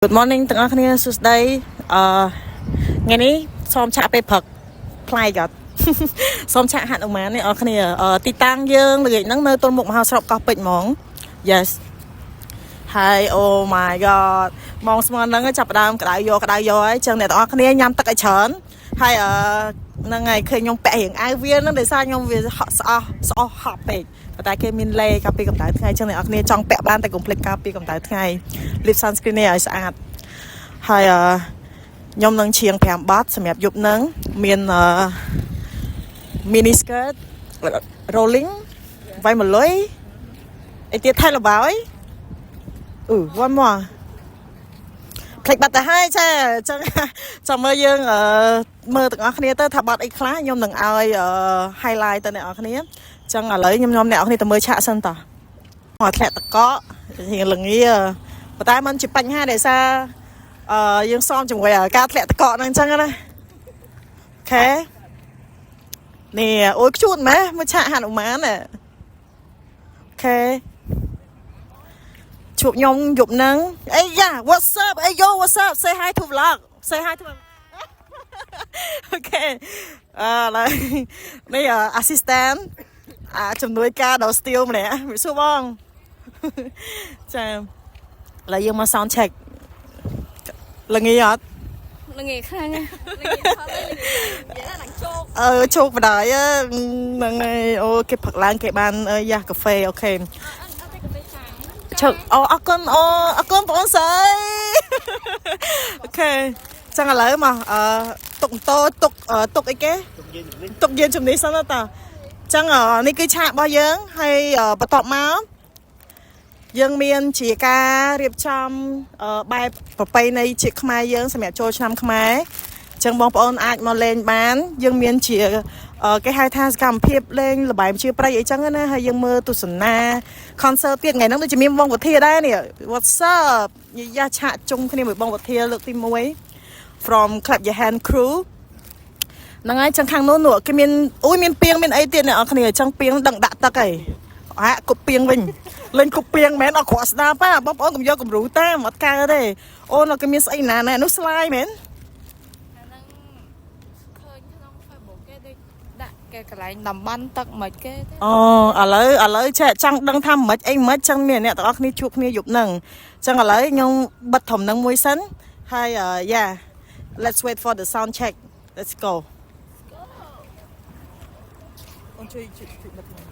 Good morning ទាំងអស់គ្នាសួស្តីអឺថ្ងៃនេះសូមឆាកពេលព្រឹកប្លែកអត់ សូមឆាកហនុមាននេះអរគ្នាអឺទីតាំងយើងល្ងាចហ្នឹងនៅទល់មុខមហោស្រពកោះពេជ្រហ្មង Yes ហើយ oh my god ម៉ោងស្មើហ្នឹងចាប់ផ្ដើមក្តៅយកក្តៅយកហើយចឹងអ្នកទាំងអស់គ្នាញ៉ាំទឹកឲ្យច្រើនហើយអឺហ្នឹងហើយឃើញខ្ញុំពាក់រៀងអាវវាហ្នឹងដោយសារខ្ញុំវាហក់ស្អោះស្អោះហប់ពេកប៉ុន្តែគេមានលេការពារកម្ដៅថ្ងៃចឹងអ្នកនរគ្នាចង់ពាក់បានតែកុំភ្លេចការពារកម្ដៅថ្ងៃលាប sunscreen នេះឲ្យស្អាតហើយអឺខ្ញុំនឹងច្រៀង5បទសម្រាប់យប់ហ្នឹងមានអឺ mini skirt rolling វាយមកលុយអីទៀតថៃលបាយអឺ one more ភ្លេចបាត់ទៅហើយចាអញ្ចឹងចាំមើលយើងអឺមើលទាំងអស់គ្នាទៅថាបទអីខ្លះខ្ញុំនឹងឲ្យអឺ highlight ទៅអ្នកនរគ្នាអញ្ចឹងឥឡូវខ្ញុំខ្ញុំអ្នកនរគ្នាទៅមើលឆាកសិនតោះមកធ្លាក់តកករៀងលងាប៉ុន្តែมันជាបញ្ហាដែលសារអឺយើងសមជាមួយការធ្លាក់តកកហ្នឹងអញ្ចឹងណាOkay នេះអូយ cute ម៉េះមើលឆាកហនុមានណាOkay ជួបខ្ញុំយប់ហ្នឹងអីយ៉ា what's up អី yo, what's up? Say hi to vlog. Say hi to okay អឺឡើយនេះ assistant អាជំនួយការដល់ steal ម្នាក់វាសួរបងចាឥឡូវយើងមក sound check ល្ងាអត់ ល្ងាខ្លាំងណាស់ល្ងាថតเลยនិយាយថាឡើងជោគ អឺជោគបដ ாய் ហ្នឹងហើយអូគេផឹកឡើងគេបានយ៉ាកាហ្វេokay អត់អត់តែកាហ្វេចា ឈឹកអូអរគុណអូអរគុណបងអូនស្រីokay ចឹងឥឡូវមកអឺទុកម៉ូតូទុកទុកអីគេទុកយានជំនិះសិនតើចឹងនេះគឺឆាករបស់យើងហើយបន្ទាប់មកយើងមានជាការរៀបចំបែបប្រពៃណីជាខ្មែរយើងសម្រាប់ចូលឆ្នាំខ្មែរចឹងបងប្អូនអាចមកលេងបាន យើងមានជាគេហៅថាសកម្មភាពលេងល្បែងជាប្រៃអីចឹងណាហើយយើងមើលទស្សនា concert ទៀតថ្ងៃហ្នឹងដូចជាមានវងវធាដែរនេះ What's up យ៉ាឆាកជុំគ្នាមួយបងវធាលើកទី1 from Clap Your Hand Crew ហ្នឹងហើយចឹងខាងនោះនោះគេមានអូយមានពីងមានអីទៀតអ្នកនរគ្នាចឹងពីងដឹងដាក់ទឹកអីហាក់គប់ពីងវិញលេងគប់ពីងមែនអត់ក្រក់ស្ដាប់ប៉ាបងប្អូនកុំយកគំរូតាមអត់កើតទេអូនគេមានស្អីណាណែនោះស្លាយមែន អាហ្នឹងឃើញក្នុង Facebook គេដូចដាក់គេកន្លែងតំបន់ទឹកមិនគេទេ អូឥឡូវឥឡូវចេះចង់ដឹងថាមិនអីមិនចឹងមានអ្នកទាំងអស់គ្នាជួបគ្នាយប់ហ្នឹងចឹងឥឡូវខ្ញុំបិទធំហ្នឹងមួយសិនហើយ yeah, let's wait for the sound check. Let's go. អូនជួយជួយជួយបិទ